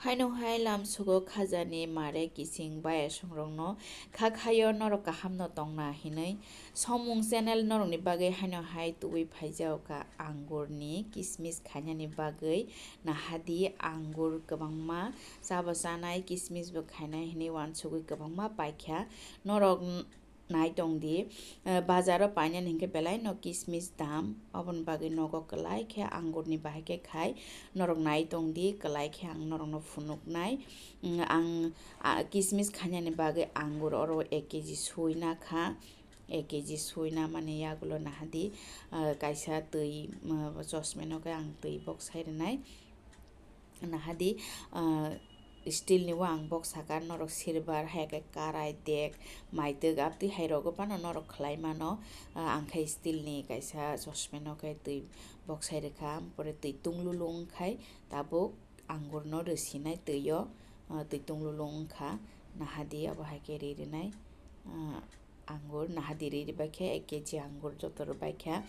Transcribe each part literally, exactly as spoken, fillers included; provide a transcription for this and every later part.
Haino hai lamsugo khajani mare kiching bayasongrokno kha khaio norok kahamno tongna hinwi. Somung channel norokni bagwi haino hai tubui phaijao ka angurni kismis khainani bagwi. Nahadi angur kwbangma chabo chanai, kismis bo khainai hinwi uansugwi kwbangma paikha. Norok nai tong di, eh, bazaro painani hinkhe belai no kismis dam, oboni bagwi nogo kwlai khe angurni bahai khe khai norok nai tong di, kwlai khe ang norokno phunuknai. Mm, ang, ah, kismis khainani bagwi angur oro ek kg sui na kha, ek kg sui na mani yagulo nahadi, ah, kaisa twi, mm, chosmeno khe ang twi boksai rwnai. Nahadi, ah, steel ni o ang boksaka norok silver, hai khe karai, dek, maitwk, abtwi hai rogo phano norok khlai mano. Ah, ang khe steel ni kaisa chosmeno khe twi boksai rwkha, pore twi tunglulu wngkhai tabuk angurno rwsinai twi o, ah, twi tunglulu wngkha. Nahadi abo hai khe ri rwnai, ah, angur nahadi ri rwbai khe ek kg angur joto rwbai khe,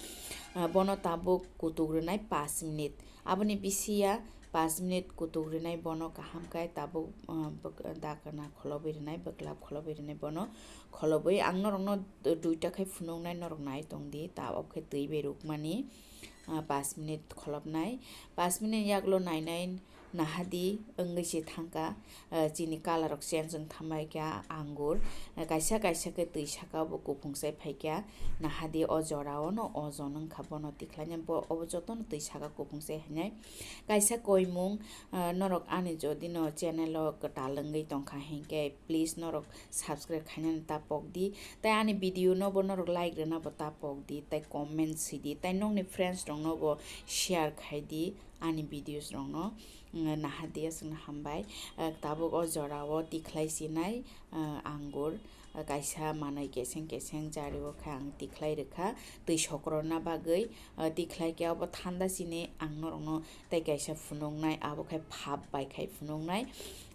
ah, bono tabuk kutuk rwnai pash minute. Aboni bisi ya pash minute kutuk rwnai bono kaham khe tabuk, ah, bwk-, dakana kholobwi rwnai, bwklap kholobwi rwnai bono kholobwi. Ang norokno duita khe phunuknai, norok nai tong di, tabuk khe twi bai rwkmani, ah, pash minute kholopnai. Pash minute yagulo nainai nahadi wngwi se thangkha, eh, chini colour rok change wng thambai kha angur, eh, kaisa kaisa khe twi saka bo kuphung sai phaikha, nahadi o jora o no ojon wngkha bono tikhlai nai bo, obo joto no twi saka kuphung sai hinai. Kaisa koimung, eh, norok ani jodi no channel o kwtal wngwi tongkha hinkhe please norok subscribe khainani ta pok di, tai ani video no bo norok like rwna bo ta pok di, tai comment sidi, tai nokni friends rok no bo share khai di ani videos rok no. Mm, nahadi aswkno hambai. Eh, tabuk o jora o tikhlai sinai, eh, angur, eh, kaisa manwi keseng keseng jari o khe ang tikhlai rwkha twi sokrorna bagwi, eh, tikhlai khe abo thanda sini ang norokno tai kaisa phunuknai, abo khe phap bai khai phunuknai.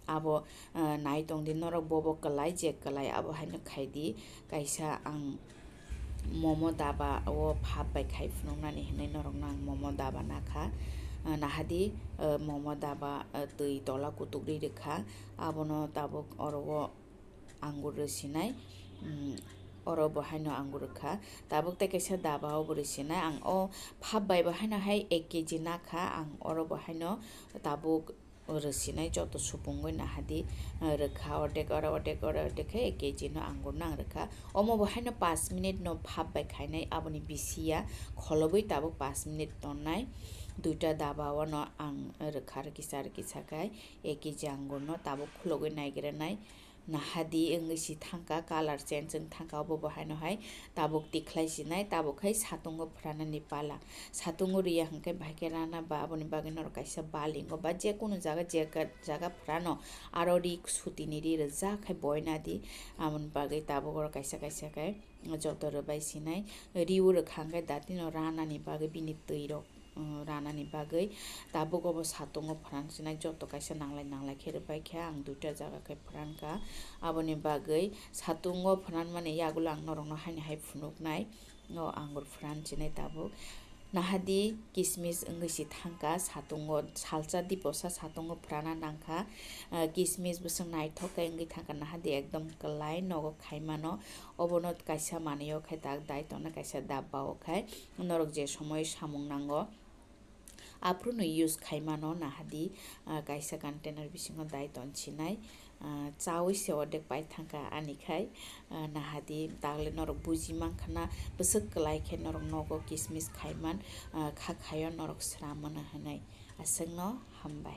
Abo, ah, nai tong di norok bobo kwlai je kwlai abo haino khai di. Kaisa ang momo daba o phap bai khai phunuknani hinwi norokno ang momo daba nakha. Ah, nahadi, ah, momo daba, ah, twi tola kutuk ri rwkha. Abono tabuk oro o angur rwsinai, mm, oro bo haino angur rwkha. Tabuk tei kaisa daba o bo rwsinai. Ang o phap bai bo haino hai ek kg nakha. Ang oro bo haino tabuk rwsinai joto supungwi nahadi, eh, rwkha, ordek oro, ordek oro, ordek khe ek kg no angur no ang rwkha. Omo bo haino pash minute no phap bai khainai, aboni bisi ya kholobwi tabuk pash minute tonnai. Duita daba o no ang rwkha, rwkisa, rwkisa khai ek kg angur no tabuk khulogwi naigra nai. Nahadi wngwi si thangkha, colour change wng thangkha, obo bo haino hai tabuk tikhlai sinai, tabuk hai satungo phwranani pala. Satungo riya hwnkhe bahai khe rana ba aboni bagwi norok kaisa balingo ba je kunu jaga, je ka-, jaga phwrano aro ri sutini ri rwjak khai boina di, aboni bagwi tabuk oro kaisa kaisa khe joto rwbai sinai. Riu rwkha hwnkhe datino ranani bagwi bini twi rok. Uh, ranani bagwi tabuk obo satungo phwran sinai joto kaisa nanglai nanglai khe rwbai khe ang duita jaga khe phwran kha. Aboni bagwi satungo phwran mani yagulo ang norokno haini hai phunuknai, o angur phwran sinai tabuk. Nahadi kismis wngwi si thangkha satungo, salsa diposa satungo phwrana nangkha. Uh, kismis bwswk naithok khe wngwi thangkha, nahadi ekdom kwlai nogo khaimano. Obono kaisa manwi o khai tak dai tongna, kaisa dabba o khai. Norok je somoi samung nango, aphuru no use khai mano nahadi, ah, kaisa container bisingo dai ton sinai, ah, chawi se ordek pai thangkha ani khai, ah, nahadi tagle norok buji mankha na bwswk kwlai khe norok nogo kismis khai man, ah, kha khaio norok sram mano hinwi. Aswkno hambai.